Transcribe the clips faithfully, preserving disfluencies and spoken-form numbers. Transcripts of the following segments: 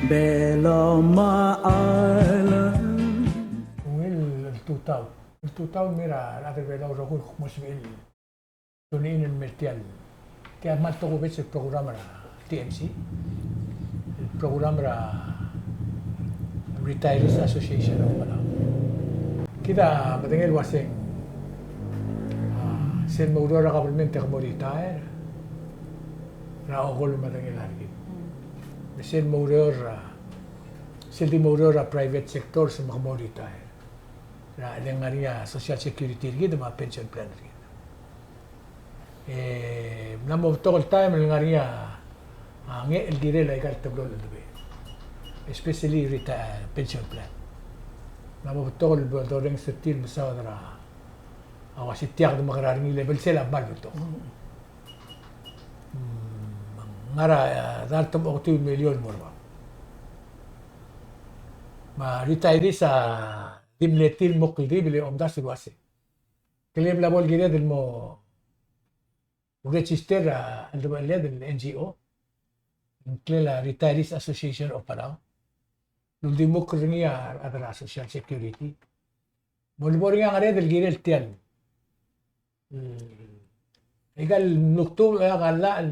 Belau me a Island. Ungil el tutau. El tutau el mei er a rechad er a Belau el rokui el kuk mo sebechir el tune in el mei er tia el, tia a kmal tokubets el program er a T M C, el program er a Retirees Association of Palau. Kid a medengei el uaseng, a, sel mo oureor er a government e ke mo retire er a okolem el medengei el kid. Me sel mo oureor er a, sel di mo oureor er a private sector se me ke mo retire er a, le ngar er ngii a social security er kid me a pension plan er kid. E ng mla mo betok el taem el ngar er ngii a, a, ngii el kirel aika el teblo el cheldebechel, especially reti-, pension plan. Ng mla mo betok el bo dorrenges er tir el mesaod er a, a uase tia kede mekerang er ngii el level sel a kmal betok. Mm, ngar er a, a, dart me a oketiu el million el mo er bab. Me a retirees a di mle tir el mo kldibel e omdasu el uase, ke le bla bo el kired el mo register a cheldebechelled el N G O, ngklel a Retirees Association of Palau, el uldimukl er ngii a rechad er a Social Security. Mo lebo er ngii a ngered el kirel tia el, mm, aika el mlukdubech, aika el llach el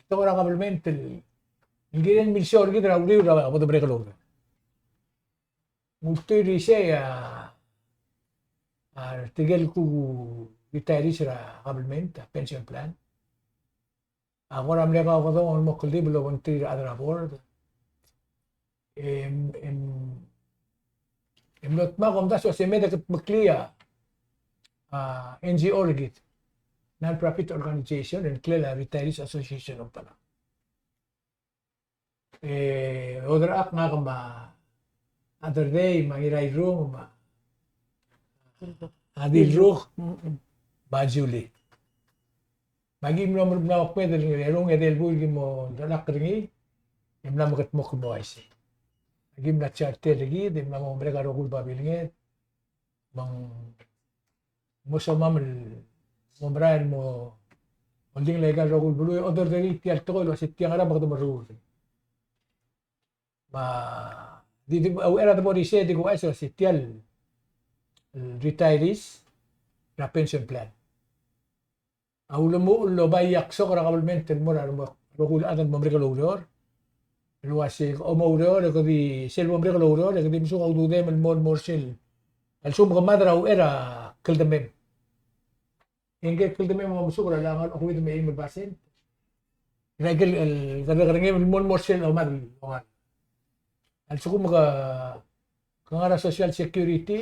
tekoi er a government el, el kirel el milsio er kid er a uriul er a bo demerek el oureor. Ng ultuil er isei a, a, tirke el kuk retirees er a government, a pension plan. A kora mle kaukedong el mo kldibel el obengterir a rechad er a board. Em, em, em, mlo dmak e omdasu el uase se me de kudmeklii a, a, N G O er kid, non-profit organization, el ngklel a Retirees Association of Palau. E, oderchak ngak me a Aderdei, me a Ngirairung, me a Dilruk, me a Julie. Me aki mlo, mlo kmeed el ngerung e di el buil ki mo delak er ngii, e mla mekedmokl el mo uaisei. Aki mla charter er kid, e mla mo merek a rokui el babilnged, me ng mo somam el mo merael el mo oldingel aika el rokui el beluu e oderderii tia el tekoi el uase tia ngera me kede meruul. Me di, di, a uchei er a debo er isei e di kuchais el uase tia el, el retirees er a pension plan a ulemuchel el oba iaksok er a government el mo er a remo-, rokui el chad el mo merek el oureor. El uase ke mo oureor e ke di, sel bo merek el oureor e ke di mesuk a ududem el mo, el mo er sel, a lsekum ke mad er a uchei er a kldemem. E ngike el kldemem a mo mesuk er a ngar er a okeuid me a eim el basent er a ikel, el, kerrekerengem el mo, el mo er sel omad el ongal. A lsekum ke, ke ngar er a Social Security,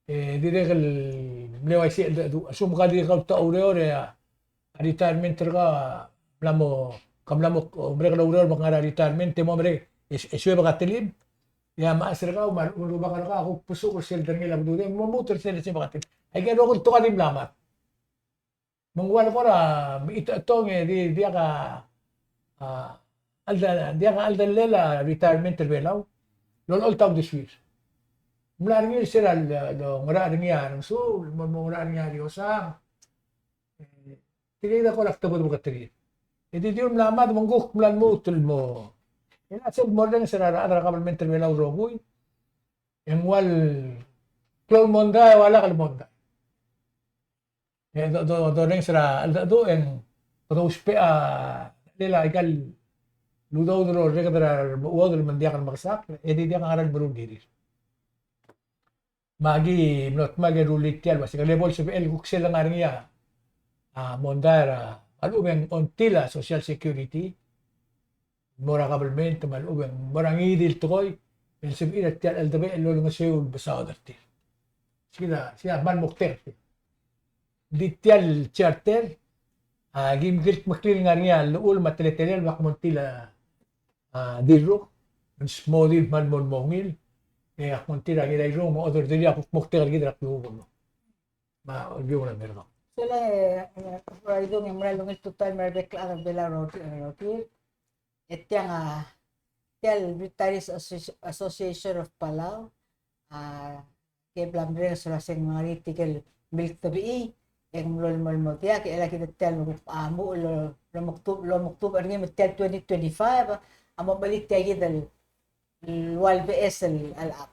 e dirrek el mle uaisei el cheldecheduch. A lsekum ke dirrek el oureor e a, a retirement er kau a mla mo, ke mla mo merek el oureor me ke ngar er a retirement e mo merek e, e suebek a telim, e a mechas er kau me a lechub e ng rubak er kau a kuk besuk er sel derengel a bedudem, mo lmuut er sel suebek a telim. Aike el rokui el tekoi a di mla mad. Me ng ua le kora mechitechetong e di, diak a, a, chelda-, diak a cheldellel a retirement er Belau el olecholt a uldesuir. Ng mla er ngii er sel lo, lo ngerachel er ngii a Rengesuul, mo, mo ngerachel er ngii a Riosang. E, tirke kid a kora kdebedebek er tir. E di di ua mla mad me ng kuk mla lmuut el mo. E ng sel morrenges er a rechad er a kabelment er Belau el rokui. E ng ua el klou el mondai, ua lak el mondai. E do, do, dorrenges er a cheldecheduch e ng kede ousbech a, chelel aika el udoud el orreked er a remechuodel me ng diak el mekesakl, e di diak a ngera el meruul el kirir. Me aki mlo dmak e rullii tia el uasei, ke le bo el sebechel el kuk sel lengar er ngii a, a, mondai er a, a lechub e ng until a Social Security, mo er a kabelment me a lechub e ng mo er a ngii di el tekoi el sebechir er tia el cheldebechel el olengeseu el mesaod er tir. Sei kid a, sei a kmal moktek er tir. Ng di tia el charter, a, kim kildmeklii el ngar er ngii a llechul me a teletelel me ak mo until a, a, Dirruk, ng smodii el kmal mo, mo ungil, e ak mo until a Ngirairung me a Oderderii a kuk moktek er kid er a klukuk el mo. Me a Olbiil er a Merkong. Sel, e, Ngirairung e ng mera el ungil tutau el mera el bek el chad er Belau el rokir, e tiang a, tia el Retirees Associ-, Association of Palau, a, ke bla mrenges el uaseng ngar er ngii tirke el miltebechii, e ng mlo el mo, el mo diak, e chelecha kid tia el kuk a mo, lo, lomekdub-, lomekdubech er ngii me tia el twenty twenty-five, a mo melik tia kid el, el ua el beches el, el chad.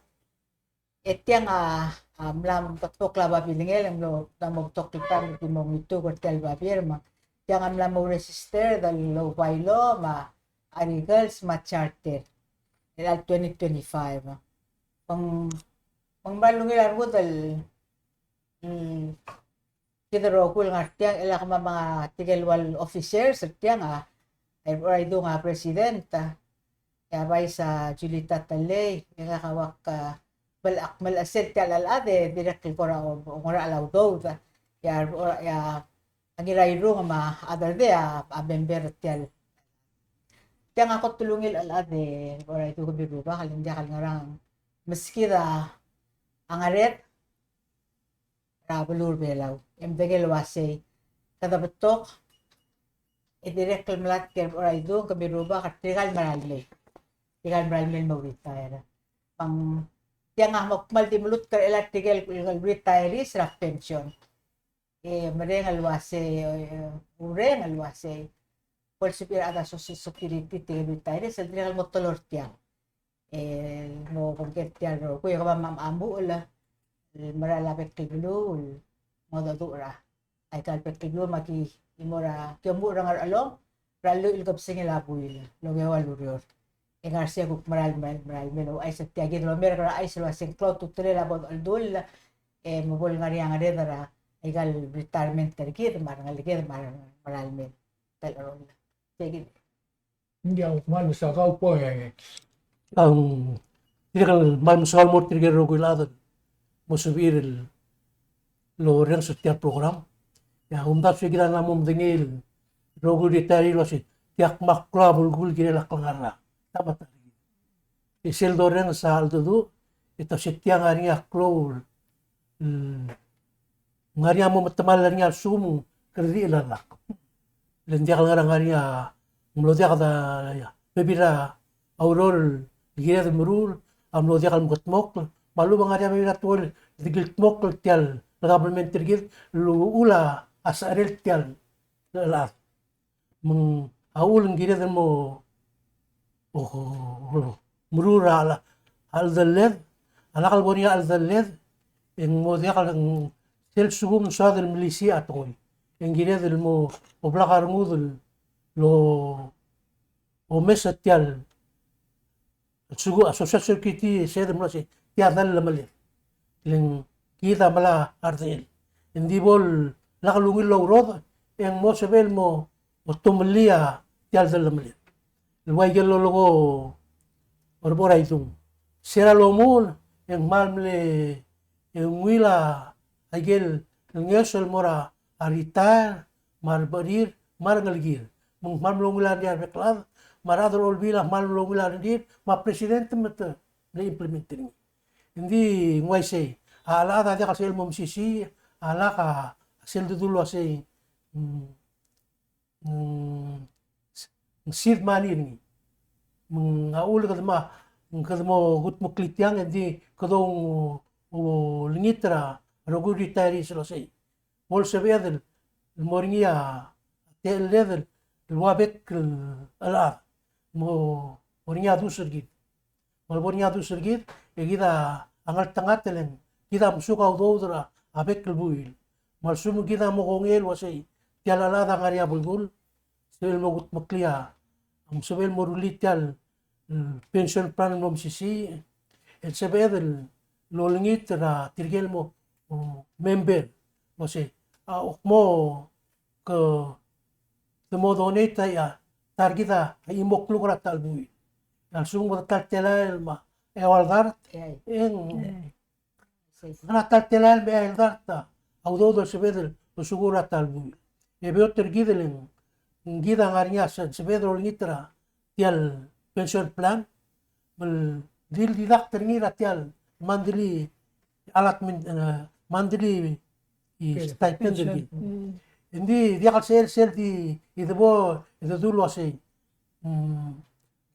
E tiang a, a mla mo betok a babilngel, e mlo, mla mo betok el taem el ki mo ngituk er tia el babier, me tiang a mla mo register er a bylaw me a articles me a charter er a twenty twenty-five. Me ng, me ng mla ungil a rengud el, mm, kid el rokui el ngar tiang, e le kemam a tirke el ua el officers er tiang a, e, Rebuchel a Idung a president, e a vice a Julita Tellei, e ngak a ua ak, a, bel ak mle sel tia el chad e dirrek el kora o, ongerachel a udoud, e a, e a, a Ngirairung me a Aderdei a, a member er tia el. Tiang a kot el ungil el chad e Rebuchel a Idung, kemiu rubak, le ng diak el ngerang, meskid a ngered er a beluu er a Belau. E medengei el uasei, kede betok, e dirrek el melatk er a Rebuchel a Idung, kemiu rubak, er tirka el merael mei. Tirka el merael mei el mo retire. Me ng tiang a mo kmal di melutk er chelecha tirke el, el retirees er a pension. E mereng el uasei, e, ureng el uasei, bo lsebechir a chad er a Social Security tirke el retirees, el dirrek el mo teloi er tiang. E mo obengkel tia el rokui, e kemam a, a mo el, el merael a bek el beluu el mo dodu er a, aika el bek el beluu me aki, ki mo er a, ki omuchel er a Ngerchelong er a lluich el kebesengil a buil el ongeua el ureor. E ngar sei e kuk merael, merael, merael mei el ouchais er tia kid el omerk er a chais el uasei ng klou a ultutelel a bo docheldul, e me bo lengar er ngii a ngered er a, aika el retirement er kid me a rengeleked me a merael mei. Tia el rokui. Tia kid. Ng diak, kmal mesaul, kau, e. Ng dirrek el kmal mesaul el mo er tirke el rokui el chad el mo sebechir el orrenges er tia el program. E a kumdasu e kid a mla mo medengei el rokui el retired el uasei, tia kmal klou a belkul el kirel a klengar er a ta me a ta. E sel dorrenges a cheldecheduch, e te uasei tia ngar er ngii a klou el, mm, ngar er ngii a mo metemall er ngii a lsekum kede di chelecha el rak. Le ng diak el ngar er ngii a mlo diak de, ia, bebil er a ureor el kired el meruul a mlo diak el mekedmokl, me a lechub e ng ngar er ngii a bebil er a tekoi el di kildmokl tia el government er kid el uchul a secherel tia el chad. Me ng a uchul ng kired el mo, o, o, meruul er a, a cheldelled, a lak el bo er ngii a cheldelled, e ng mo diak el, ng sel lsekum ng soad el melisiich a tekoi. E ng kired el mo, o blak a rengud el, lo, omes a tia el, el seku-, a Social Security, e sebeched el mo uasei, tia dellemeled. Le ng kid a mla rdechel. Ng di bo lak el ungil el ourodech, e ng mo sebechel el mo, mo tomellii a tia el dellemeled. El ua ikel lolekoi a Rebuchel a Idung. Se er a lomuchel, e ng kmal mle, e ng ungil a ikel ngeso el mo er a retire, me a rebecherir, me a rengelekir. Me ng kmal mlo ungil a rengrir a rebek el chad, me a rechad er a Olbiil a kmal mlo ungil a rengrir, me a president me te mle implement er ngii. Ng di ng uaisei, a chelechad a diak el sebechel el mo mesisiich, a lak a sel dedu el uasei, mm, mm, seed money er ngii. Me ng a uchul kede ma, kede mo kudmeklii tiang, e ng di kede o, olengit er a rokui el retirees el uasei, bo lsebeched el mo er ngii a techelled el ua bek el chelechad. Mo er ngii a dus er kid. Me a lebo er ngii a dus er kid, e kid a ngeltengat el ng kid a mesuk a udoud er a bek el buil. Me a lsekum kid a mo kongei el uasei, tia el chelechad a ngar er ngii a belkul, sebechel el mo kudmeklii a, me sebechel el mo rullii tia el, mm, pension plan el mo mesisiich, el sebeched el olengit er tirke el mo, o, member, el uasei, a, ak mo, ke, te mo donate a, ta er kid a chimo el kluk er a ta el buil. A lsekum ng ta el telael me a eua el dart, e ng, ng ta el telael me a eua el dart a udoud el sebeched el osukur er a ta el buil. E beot er kid el ng, ng kid a ngar er ngii a se-, sebeched el olengit er tia el pension plan, me ng di el deduct er ngii er tia el monthly allotment, e, monthly, e, stipend er kid. Ng di diak el sebechel sel di, e de bo, e de dul uasei, mm,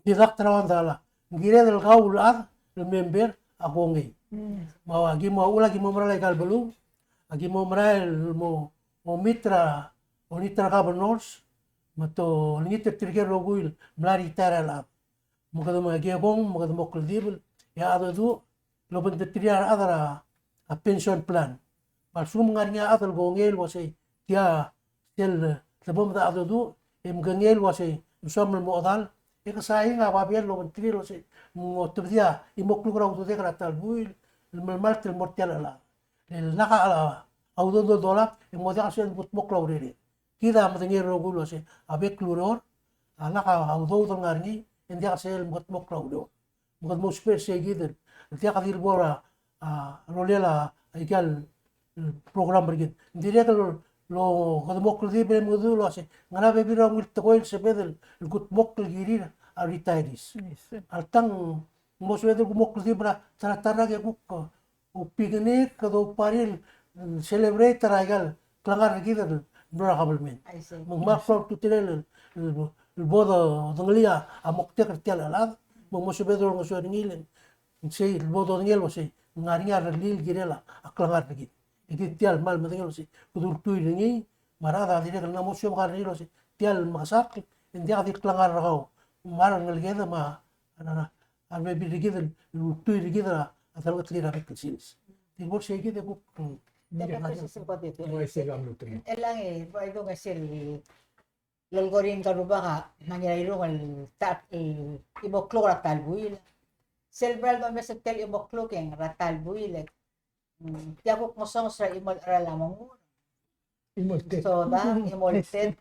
deduct er a one dollar. Ng kired el kau el chad el member a kongei. Me a ki mo, a uchul a ki mo merael aika el beluu, a ki mo merael el mo, mo meet er a, olengit er a governors, me te olengit er tirke el rokui el mla retire el chad. me kede mo kiei kong, me kede mo kldibel, e a cheldecheduch el obengterir a rechad er a, a pension plan. Me a lsekum ng ngar er ngii a chad el kongei el uasei, tia sel debo me a cheldecheduch, e mkengei el uasei, ng soam el mo chedal, e ke sain a babier el obengterir el uasei, ng mo tebedii a chimo el kluk er a udoudek er a ta el buil, el melemalt el mo er tia el chelechad. Le lak a, a udoud el dolab, e ng mo diak sel kudmokl a urered. Kid a medengei el rokui el uasei, a bek el ureor, a lak a udoud el ngar er ngii, e ng diak sel kudmokl a ureor. Me kede mo ousbech er sei kid el, diak di lebo er a, a rolel a, aika el, el program er kid. Ng dirrek el, lo, kede mo kldibel e mengedecheduch el uasei, ngera bebil er a ungil tekoi el sebeched el, el kudmokl el kirir a retirees. Yes, sir. Alta ng mo sebeched el kudmokl el kldibel er a, ta er a, ta er a rak e kuk, oupiknik, kede oupar el, mm, celebrate er aika el klengar er kid el mlo er a government. I see. Me ng kmal klou a ultutelel el, el, el bo dodengelii a moktek er tia el chelechad, me ng mo sebeched el olengeseu er ngii el, sei el bo dodengei el uasei, ng ngar er ngii a rellii el kirel a klengar er kid. E kid tia el kmal medengei el uasei, kede ultuil er ngii, me a rechad a dirrek el mla mo siomekar er ngii el uasei, tia el mekesakl, e ng diak di klengar er kau, me a rengeleked me a, a, a, a rebebil er kid el ultuil er kid er a delongetelir a bek el sils. Di bo er sei kid e kuk, mm, Ua isei a mlo tengil. Elang e, ua idung e sel lolekoi er ngii a rubak a, me a Ngirairung el ta, el chimo el kluk er a ta el buil. Sel bla el domes er tia el chimo el kluk e ng er a ta el buil e, mm, tia kuk ngesonges er a chimo el cheral a mengur. Chimo el tet. Soda, chimo el tet.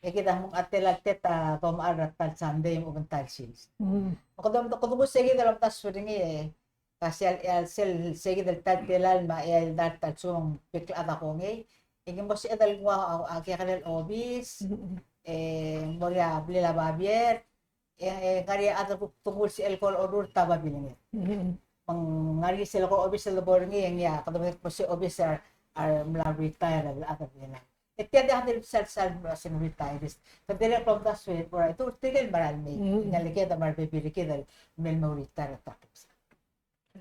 E kid a mong a tela el tet a domechar er a ta el Sunday me a obengterir a sils. Mm. Me kede, kede mo se kid el omdasu er ngii e, ka sel, el sel, se kid el ta el tela el me a eai el dart a lsekum ng bek el chad a kongei. E ng mo sebeched el nguu a, a kekerei el obis, mm, e mo er a blil a babier, e, e ngar er ngii a chad el kuk tengul sel ko el orurt a babilngel. Mm. Me ng ngar er ngii sel ko el obis el bo er ngii, e ngii a kede mo se obis er a, a mla retire el chad er a Belau. E tia diak di sel, sel, sel retirees. Kede dirrek el omdasu e, ua, e te tirke el mera el mei. Mm. Ng ngeleked me a rebebil er kid el mei el mo retire er a ta el kebesengei.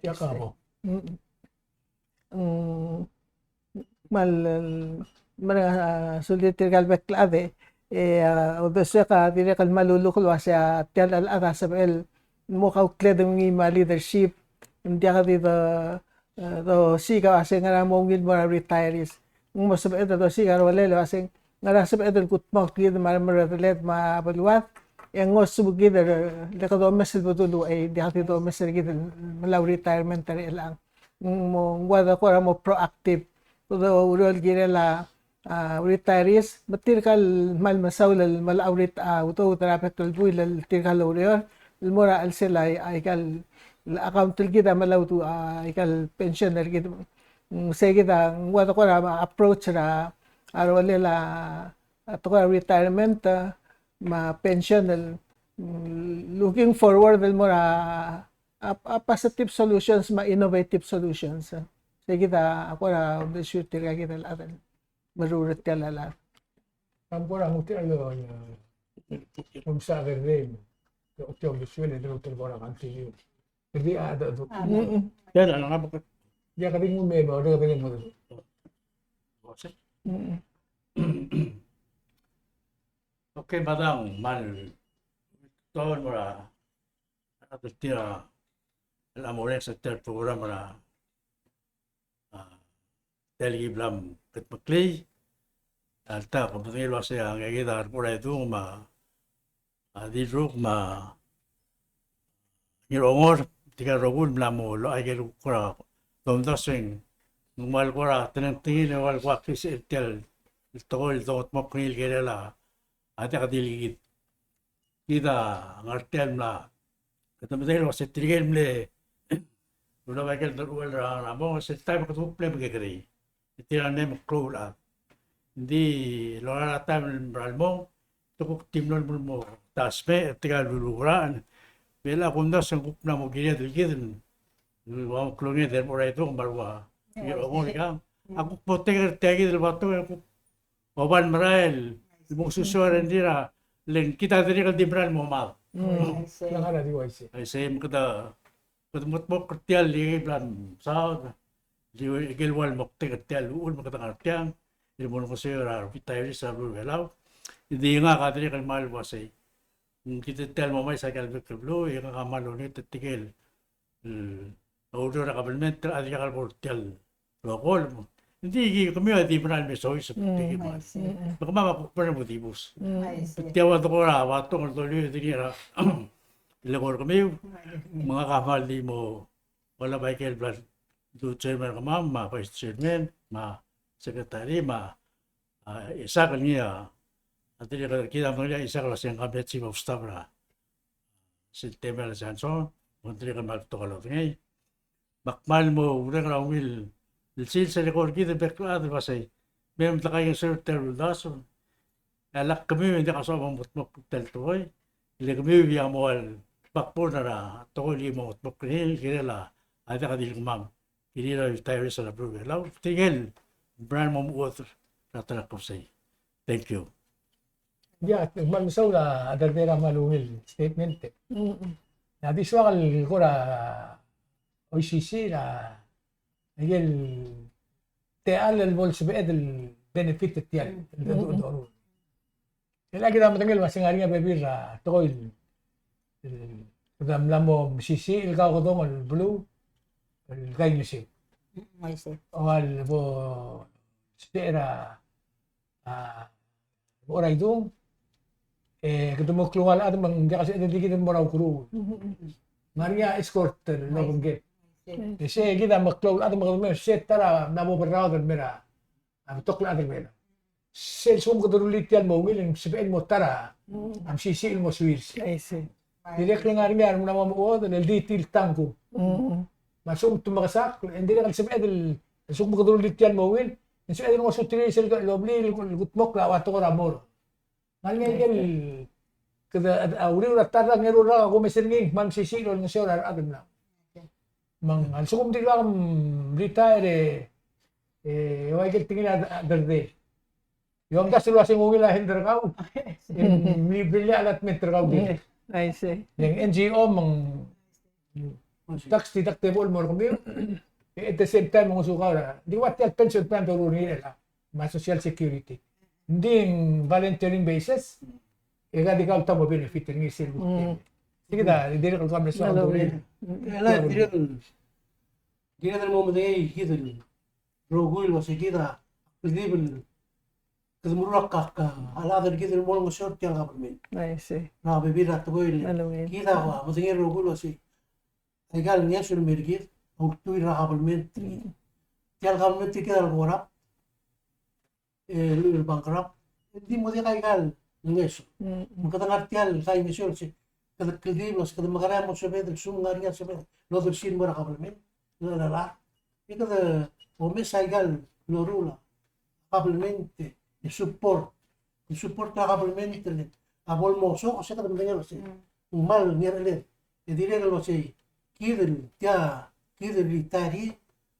Tia kabo. Mm. Mm, kmal, mereng a, sulir tirka el bek el chad e, a, uldesuek a dirrek el kmal uluk el uasei a tia el chelechad a sebechel el mo kaukledem ngii me a leadership, ng diak di do, e, dosiik a uasei ngera mo ungil mo er a retirees. Ng mo sebeched el dosiik a rolel el uasei ngera sebeched el kudmeklid me a remerredeled me a beluad, e ng osukid el, le kede omes el bedul uchei, diak di domes er kid el mla retirement er chelechang. Ng mo, ng ua de kora mo proactive. Kede oureor el kirel a, a, retirees, me tirka el kmal mesaul el mla ret-, a, udoud er a bek el buil el tirka el oureor, el mo er a chelsel a, a, aika el account el kid a mla udoud, a, aika el pension er kid. Mm, se kid a, ng ua de kora approach er a, a rolel a, a tekoi er a retirement, a, me a pension el, mm, looking forward el mo er a, a, a positive solutions me a innovative solutions. Se kid a kora uldesuir tirka kid el chad el meruul er tia el chelechang. Ng kora nguu tia el, e, omsa kerrei, tia el uldesuel e te kora continue. Kede a, a, a. Mm-mm. Tia el, a, a, a. Tia kede nguu me, me, kede nguu. Mm-mm. Okay, Madam, kmal, tia el mo er a, a, tia el, a, mo er a, tia el program er a, a, tia el ki bla mkedmeklii. Alta, kom medengei el uasei a ngii kid a Rebechor a Idung me a, a, Dirruk me a Ngirongor, tirka el rokui el mla mo loia aike el kuk kora domdasu e ng kmal kora tenengtengil e kmal kora klisichel tia el tekoi el dongetmokl er ngii el kirel a, a diak di le kid. Kid a ngar tia el mla, kede medengei el uasei tirke el mle, mla bai ikel deruchall er a, er a mong, sel taem e kede kuk mle mekekerei. E tir a mle meklou el chad. Ng di lorael a taem el mera el mong, te kuk di mlo el mo tasmech, e tirka el lulukerachel. Me a kumdasu e ng kuk mla mo kired el kid el ua klunged er a Rebechor a Idung me a rua Ngirongor ikang. A kuk bo tengel er tia kid el betok e kuk oba el merael el mo osusoak er tir a le ng kid a dirrek el di merael el mo mad. Mm. Aisei. Aisei, me kede, kede mo dmokl er tia el di bla msaod, di ikel ua el moktek er tia el uchul me kede ngar tiang, el mo olengeseu er a retirees er a beluu er a Belau. Di ngak a dirrek el kmal uasei Ng kid a tia el mo mesa aika el bek el beluu, e ngak a kmal olengit er tirke el, el oureor er a kabelment, a dirrek el bo er tia el rokui. Ng di kemiu a di mera el me soiseb, mm, tirke el, I see, me kemam a kuk mera el mo dibus. Mm. I see. Tia ua tekoi er a, ua tong el doliu e di ngii er a, el eko er kemiu, me ngak a kmal di mo olab aike el bla ldu chairman er kemam, me a vice chairman, me a secretary, me a, a, Isaac el ngii a, a dirrek el kid a medengei a Isaac el uasei ngka a chief of staff er a sel temel a Johnson, me ng dirrek el kmal betok a lodengei. Me ak kmal mo oureng er a ungil el sils el eko er kid el bek el chad el uasei, me mdak a kaingeseu er tia el uldasu, e a lak kemiu e ng diak a soam el mo mengetmokl er tia el tekoi, le kemiu a mo ua el backbone er a tekoi el mo mengetmokl er ngii el kirel a diak di le kemam. Kirel a retirees er a beluu er a Belau, tirke el mera el mo mechuodel er a ta er a klebesei. Thank you. Ia, kmal mesaul a Aderdei er a kmal ungil statement. Mm-mm. A di soak el kora oisisiich er a, aike el techall el bo lsebeched el benefit er tia el, mm, el dedu-, mm-mm, doruul. E le kid a medengei el uasei ng ngar er ngii a bebil er a tekoi el, el kede mla mo mesisiich el kaukedong el beluu el kaingeseu. Mm, I see. Ua el bo sebechel er a, a, bo er a idung, e kede mo klungel a chad me ng diak el sebeched el di kid el mo er a ukeruul. Mm-hmm. Ng ngar er ngii a escort el obengkem. I see. E sei kid a meklou el chad me kede mo, se ta er a mla bo berraod el mei er a a betok el chad er a Belau. Sel lsekum kede rullii tia el mo ungil, e ng sebechel el mo ta er a, mm, a mesisiich el ngosuir. I see. Dirrek el ngar er ngii a rengul a mo mechuodel el di tir el tang kung. Mm. Me a lsekum te mekesakl, e ng dirrek el sebeched el, lsekum kede rullii tia el mo ungil, e ng sebeched el ngosuterir sel loblil el kudmokl a ua tekoi er a moron. Me a ngii a ikel kede, a uriul er a ta er a ngeru el rak a kumes er ngii, me ng mesisiich el olengeseu er a rechad el mla. Me ng a lsekum dirkak mretire e, e ua ikel tekingel a Aderdei. E omdasu el uasei ng ungil a hand er kau, e mle brilliant allotment er kau. I see. E ng N G O me ng tax deductible el mo er kemiu. E at the same time, ng ngosukau er a, di ua tia el pension plan el doruul er ngii er a, me a social security. Ng di ng volunteering basis, e ka di kau el ta mo benefit er ngii sel kuk. Mm. Sei kid a dirrek el kmal mesaul. Ungil. E le dirrek el, dirrek el mo medengei kid el rokui el uasei kid a kldibel kede meruul a kuk a chad er kid el mo olengeseu er tia el government. I see. Er a bebil er a tekoi el, ungil, kid a medengei el rokui el uasei aika el ngeso el mei er kid a ultuil er a government. Mm. Tia el government er kid a le corrupt, e, el bankrupt, e di mo diak aika el ngeso. Mm. Me kede ngar tia el kaingeseu el se, kede kldibel el se kede mekerang e mo sebeched el lsekum ng ngar er ngii a sebeched el odersii el mo er a government, el, el, el, e kede omes aika el loruul a government e support. Support er a government el a bo el mo sokos, e kede medengei el uasei, mm, ng kmal ngerecheled. E dirrek el uasei kid el tia, kid el retiree,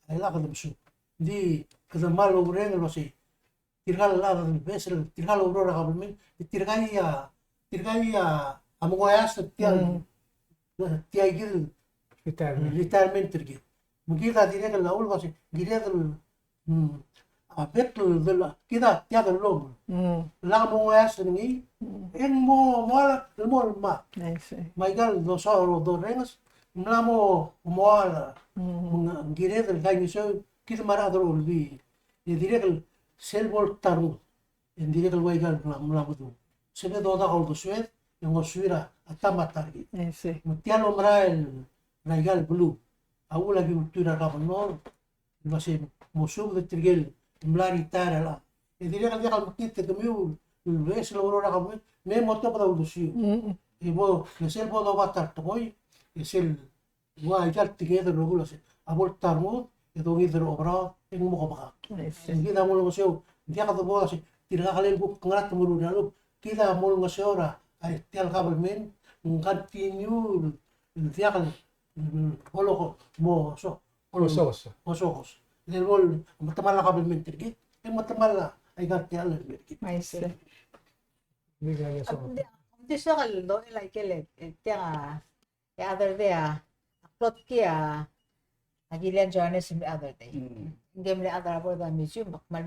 a lak kede mesuk. Di kede kmal oureng el uasei tirka el chad el beches el, tirka el oureor er a government, tirka a, tirka a mengoias er tia el, mm, tia kid el retirement, retirement er kid. Me kid a dirrek el uchul el uasei kired el, mm, a bek el del, kid a tia el dellomel. Mm. Lak mongoias er ngii, mm, e ng mo, mo ua el mo el ma. I see. Me aika el dosaod, dorrenges, ng mla mo, mo ua el, mm, me ng kired el kaingeseu, kid me a rechad er a Olbiil. E dirrek el sel bo el ta rengud, e ng dirrek el ua aika el mla, mla medung. Sebeched el odak a uldesued, e ngosuir a ta me a ta er kid. I see. Me tia el omerael er aika el beluu a uchul a ki ultuil er a governor el uasei mosubed er tirke el mla retire er chelechang. E dirrek el diak el mekngit e kemiu el beches el oureor er a government, me mo tobed a uldesuiu. Mm. E bo, me sel bo doba ta er a tekoi, e sel ua aika el tekinged el rokui el uasei a bo el ta rengud e dongid er a oberaod e ng mo kebekak. I see. E kid a mo olengeseu, diak de bo el uasei tirka a kelel kuk ngar er a temerur er a lechub, kid a mo olengeseu er a, a tia el government, ng continue el diak el, mm, oloko, mo so, ol-, osokos. Osokos. Le bo el metemall a government er kid, e metemall a aika el techall el mei er kid. I see. Ng di, ng di soak el dolekoi aike el, e, tia, e, Aderdei a, a klotki a, a Kilian Johannes me a Aderdei. Mm. Ngii a mle chad er a board er a museum, me ak kmal,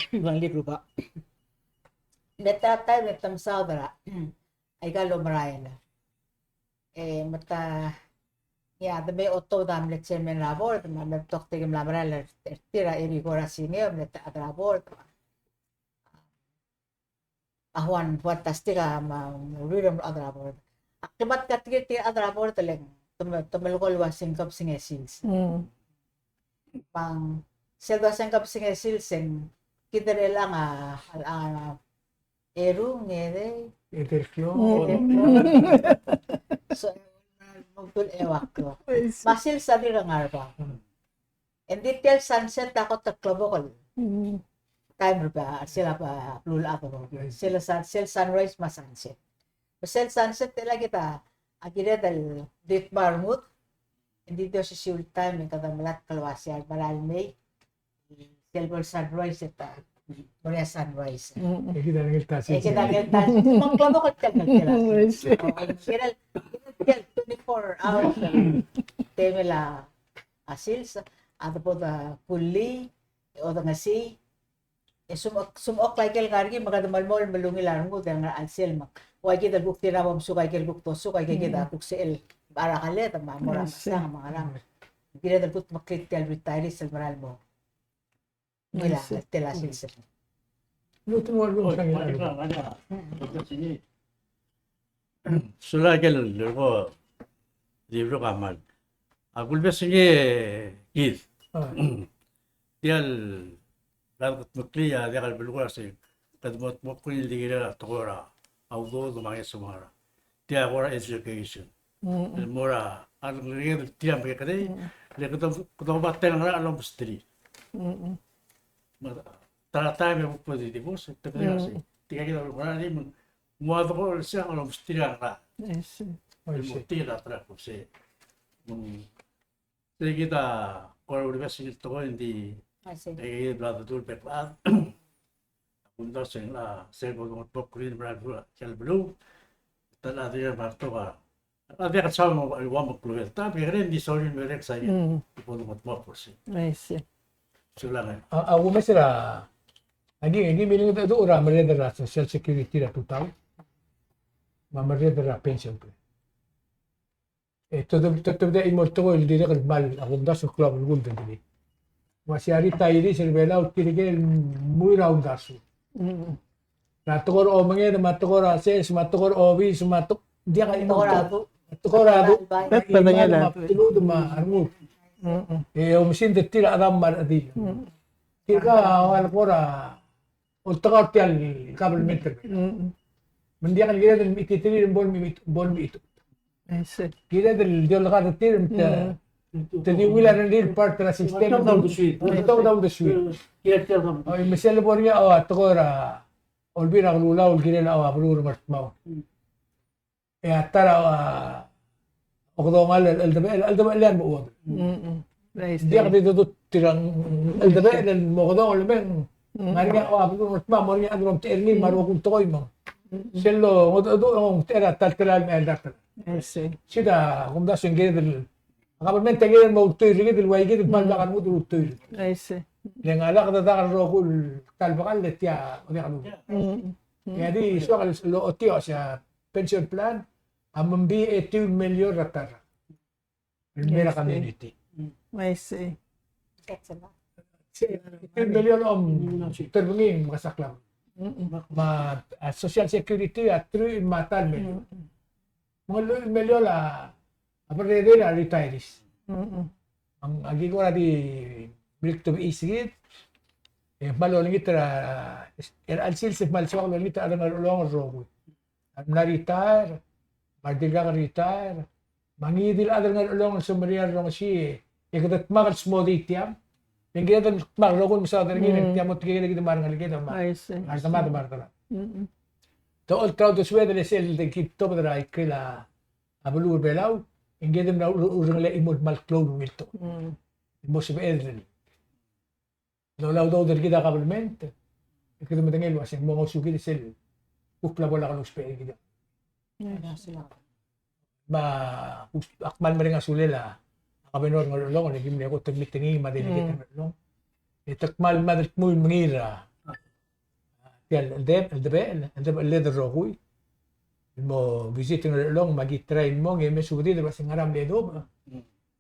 kmal di rubak. Me a ta el taem e te mesaod er a, mm, aika el omerael. E me te, ia, de me otobed a mle chairman er a board, me a mle betok tirke el mla merael er, er tir a Eric Orasingeo, mle chad er a board. A Juan, Juan Tastika, me a Riro, mle chad er a board. Ak kmal kat tirke el chad er a board el te me, te melekoi el ua se ng kebesengei a sils. Mm. Me ng sel dua se ng kebesengei a sils e ng kid er chelechang a, a, a, eru, ngedei. Ngedei klok. Ngedei klok. So, mo tul eua klok. Me a sils a dirk ngar er a bab. Ng di tia el sunset a kot el klebokel. Mm. Taem er a bab, sel a bab, beluu el chad er a bab. Sel sun-, sel sunrise me a sunset. Sel sunset e le kid a, a kired el di dmak a rengud. Ng di di osisiu el taem e kede melatk el ua se a mera el mei. Sel bo el sunrise e ta, mo er a sunrise. Mm. E kid a ngii el ta sils. E kid a ngii el ta sils. Me ng klebokel tia el, tia el sils. Oi, sils. Kirel, kirel tia el twenty-four hours. Temel a a sils, a de bo de kulii, e odengesii, e sum-, sumechokl aike el ngar er ngii me kede melemolem el ungil a rengud el ngar er a chelsel me. Ua kid el kuk tir a bo msuk aike el kuk dosuk, aike kid a kuk sel, a rakeled, me a mo er a mesang, me a ngerang. Kired el kutmeklii tia el retirees el mera el mo. Mira, tia el sils. Sulang aike el lebo, di blo kmal. A kulebesengei kid. Tia el kutmeklii a diak el belkul a se, kede mo, mo kuk di kirel a tekoi er a udoud me a ngeso me a ngerang. Tia kora education. Mm. El mo er a, a rengeleked el tir a mekekerei, le kede, kede oba tia el ngerang el omesterir. Mm. Me ta er a taem e bo kbo di divorce, te kede se. Tirka kid a lebo er a di me ng ua deko el siang el omesterir a ngerang. I see. El mo tir a ta er a kuk se. Mm. Sei kid a kora ulebesengei el tekoi, ng di, e kid a bla dedu el bek el chad. A kumdasu e ng, a, sel bo dongetmokl er ngii el mera el beluu, sel beluu. Ta el chad er a Bartok a, a diak el saul el ua mo klebesengei, ta, bekerei ng di sorir el merek sei. Mm. Bo dongetmokl er sei. I see. Sulang. A, a kumes er a, a ki, a ki milengedecheduch er a merreder er a Social Security er a tutau. Me a merreder er a pension plan. E, te, te, te, te, te, imo el tekoi el dirrek el kmal, a kumdasu el klou a belkul el dengki. Ua se a retirees er a Belau, tirke el mui er a uldasu. Mm. Er a tekoi er a omenged, me a tekoi er a sers, me a tekoi er a obis, me a tek-, diak a tekoi er a du-, tekoi er a du-, me a bdelud, me a rengud. Mm. E, oumesingd er tir a chedam me a rechedil. Mm. Tirka a ua el kora oltekau er tia el government er a Belau. Mm. Me ng diak el kired el mechititerir, bo el mechit-, bo el mechitechut. I see. Kired el di olekar er tir me te, te di ungil a rengrir el part er a system. Oltobed a uldesuir. Oltobed a uldesuir. Oi, me sel lebo er ngii a, o, a tekoi er a Olbiil er a Kelulau el kirel a, o, a beluu er a Ngardmau. E a ta er a, a, okedongall el cheldebechel, cheldebechel a mechuodel. Mm. Diak di dedu tirang cheldebechel el mo okedongall el me ng ngar er ngii a, o, a beluu er a Ngardmau, mo er ngii a chad el omtechei er ngii me a rokui el tekoi me ng. Sel longedecheduch e ng omtechei er a ta el telael me a eldar telael. I see. Sei a kumdasu e ng kired el, a government a kired el mo ultuil er kid el ua kid el kmal diak a rengud el ultuil. I see. Le ng a lak dedak el rokui el ta el bekall e tia a diak el. Mm. E a di soak el ochotii a se a pension plan a membii a etiu el miliol er a ta el rak el mei er a community. I see. Se, etiu el miliol a om terbengii me kesaklang. Mm. Me a, a, Social Security a truich me a ta el miliol. Mm. Me ng lluich el miliol a, a berreder er a retirees. Mm. Me ng, a ki kora di mle kutebechii kid, e kmal olengit er a, er a chelsel se kmal soak el olengit er a rechad er a Ngerchelong el rokui. A mla retire, me a dirkak retire, me a ngii di el chad er a Ngerchelong el semeriar el rongesii, e kede dmak el smodii tiang. E ng kired el dmak el rokui el mesaod er ngii, e ng tia mo tirke kid a kid me a rengeleked me a, I see, me a redemad me a redelal. Mm-mm. Te olterau el uldesued el sel de kid tobed er a ikrel a beluu er a Belau, e ng kired el mla ur-, urrengelii a chimo el kmal klou el ungil tekoi. Mm. Mo sebeched el Lola udoud er kid a kabelment, e kede medengei el uasei ng mo ngosukid sel kuk bla bo lak lousbech er kid. Me a, ak kmal mereng a sulel a governor er a Ngerchelong, e le ki mle kot el meeting er ngii me a delegate er a Ngerchelong. E te kmal mad el dmu el mengiil er a tia el cheldeb-, cheldebechel, cheldebechel el rokui. mo visit er a Ngerchelong, me aki try el mong, e me subedid el uase ng ngar er a mle dubech.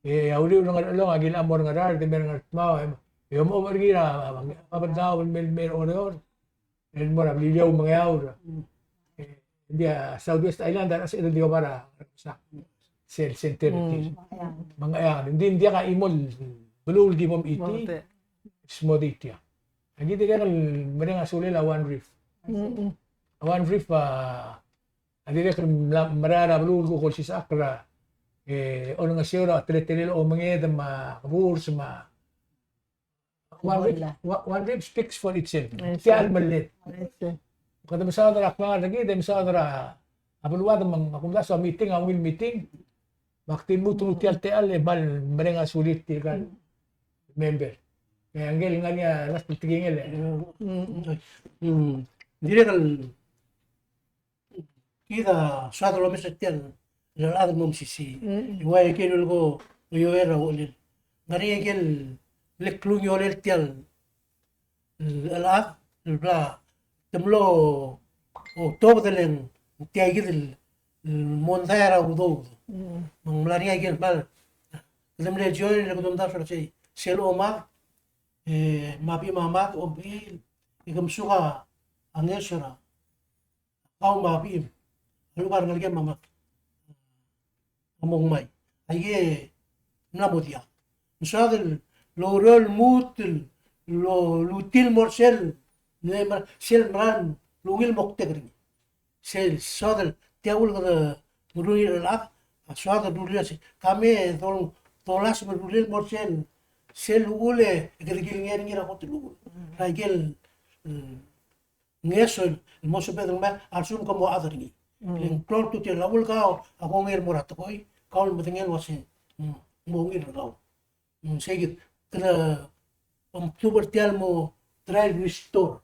E a uriul er a Ngerchelong a kilecha mo er a Ngaraard, e me er a Ngardmau, e, e omeob er ngii er a, a, a, Babeldaob, el mei, el mei er a Oreor, el mo er a Beliliou me a Ngeaur. E, ng di a Southwest Island a sebeched el di oba er a, sel center er tir. Me ng, e, ng di, ng diak a chimo el beluu el ki bo mchiti, smodii tia. Aki dirrek el mereng a sulel a One Reef. A One Reef a, a dirrek el mla, mera er a beluu el kuk olsisechakl er a, e, olengeseu er a teletelel a omenged me a keburs me a One Reef, Wa-, One Reef speaks for itself. Tia el meled. Kede mesaod er a klengar er kid, e mesaod er a beluad me ng, a kumdasu a meeting, a ungil meeting. Me ak di lmuut el nguu tia el techall e kmal mereng a sulir tirka el member. E a ngike el ngar er ngii a last el tekingel e. Mm. Dirrek el kid a soad el omes er tia el chad el mo mesisiich. Mm. E ua ikel lulekoi er a uchelel. Ngar er ngii ikel lek klungiolel tia el el chad el bla te mlo otobed el ng tia kid el mondai er a udoud. Mm. Me ng mla er ngii a ikel kmal kede mle join el kede omdasu er sei, sel omad, e, me a bechim a mad, obechil, e ke mesuk a ngeso er a kau me a bechim a lechub a rengelekem a mad a mo ngmai. Aike mla mo diak. Ng soad el oureor el lmuut el lo-, lutii el mo er sel, sel mera el ungil moktek er ngii. Sel soad el tia uchul kede meruul er ngii er chelechang, a soad el rullii a se, ka me dol-, dolasem el rullii el mo er sel, sel uchul e kede kilengei er ngii er a kot el uchul. Er a ikel, mm, ngeso el mo sebeched el ngmai a lsekum ke mo chad er ngii. Mm. Le ng klou a ultutelel a uchul kau a kongei el mo er a tekoi, kau el medengei el uase, mm, mo ungil er kau. Mm, sei kid, kede omtubech er tia el mo try el restore.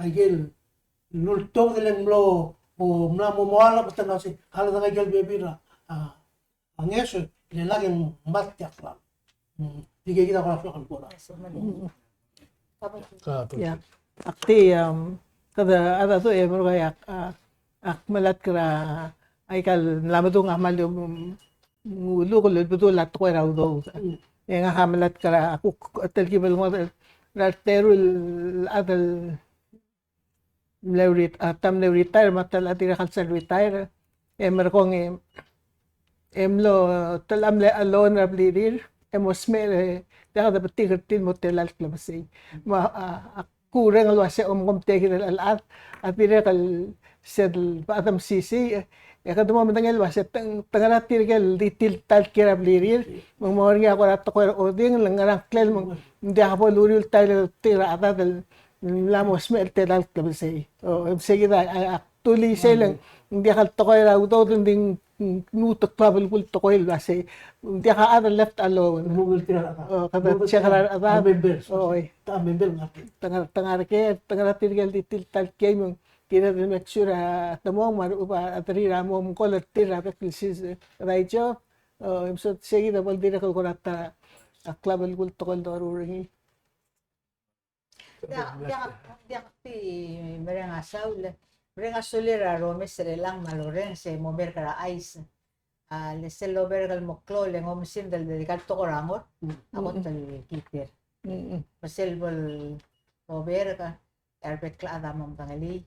Aikel lultobed el ng mlo, o mla mo, mo alab, te ng uase, a lak a ikel bebil er a, a, a ngeso, le lak e ng mad tia el klalo. Mm. Ike kid a kora soak el kora. Ia. Ak di, um, kede, a, a, a, ak melatk er a, aika el mla medung a kmal di, um, uluk el bedul a tekoi er a udoud. E ngak a melatk er a kuk telkib el ngodech er a reteru el chad el mle ret-, a, ta mle retire, me a ta el chad a dirrek el sel retire, e merekong e, e mlo, ta el mle alone er a blirir, e mo smecher, e diak debetik er tir el mo tela el klebesei. Me a, a, a kureng el uase omko me tia kid el chad a dirrek el sel bechad el mesisiich, e kede mo medengei el uase te ng, te ngera tirke el di tilta el kiei er a blirir, me ng mo er ngii a kora tekoi er a oding, le ng ngera ngklel me ng diak bo luriul ta el tir a chedad el mla mo smecher el tela el klebesei. O, e sei kid a, a, a, ak dulii sei le ng diak el tekoi er a udoud el di ng, ng, nguu a klou a belkul el tekoi el uase ng diak a chad el left alone. O, kede check er a rechedad. Oi. Te ngar-, te ngar-, te ngera tirke el di tilta el kiei me ng kired el make sure a demong me a rechubak a rechederir a mo omekall er tir er a bek el sils er a job. O, e msodii sei kid a bo el dirrek el kora ta a klou a belkul el tekoi el doruul er ngii. Diak, diak, diak di mereng a saul, mereng a sulir a romes er chelechang me a lorrenges e mo merk er a chais. A, le sel lomerk el mo klou, le ng oumesingd el dikea el tekoi er a ngor, a kot el kitir. Me sel bo lomerk, e a rebek el chad a mo medengelii.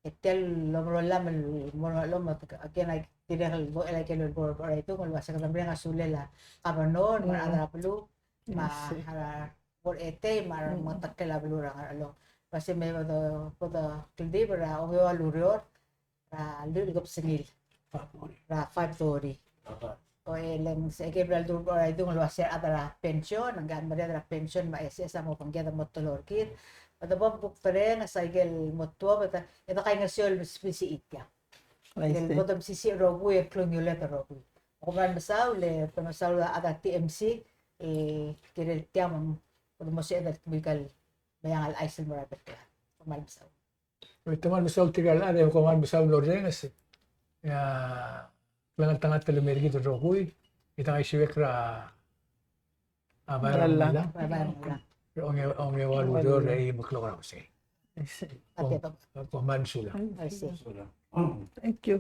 E tia el omerolam el mo er a Ngerchelong, again, a dirrek el bo el aikel bo er a idung el uase kede mereng a sulel a governor, me a rechad er a beluu, me a rechad er a board, e te, me a remengetakl er a beluu er a Ngerchelong. Uase me bo de, bo de kldibel er a ongeua el ureor, er a lluich el kebesengil, er a five thirty. O, e le ng se, e ke bla el dul bo er a idung el uase a rechad er a pension, ng kmal merreder er a pension me a SS a mo obengked el mo teloi er kid. Me de bo mkuk tereng, e se aikel mo tuobed, e de kaingeseu el mesmesichii tiang. Le bo de mesisiich el rokui e klungioled el rokui. Kom kmal mesaul, le te mesaul a rechad er a TMC, e kirel tiang me bo de mo sebeched el kmo aika el meang el chais el mo er a bek el chad. Kom kmal mesaul. Te kmal mesaul tirka el chad, e kom kmal mesaul el orrenges. E a klengeltengat el mei er kid el rokui, e te kaisiuekl er a, a bai er a Ngerchelong. Bai er a Ngerchelong. Onge, ongeua el ureor er a eim el klok er a hostel. Kom, kom kmal mesulang. Thank you.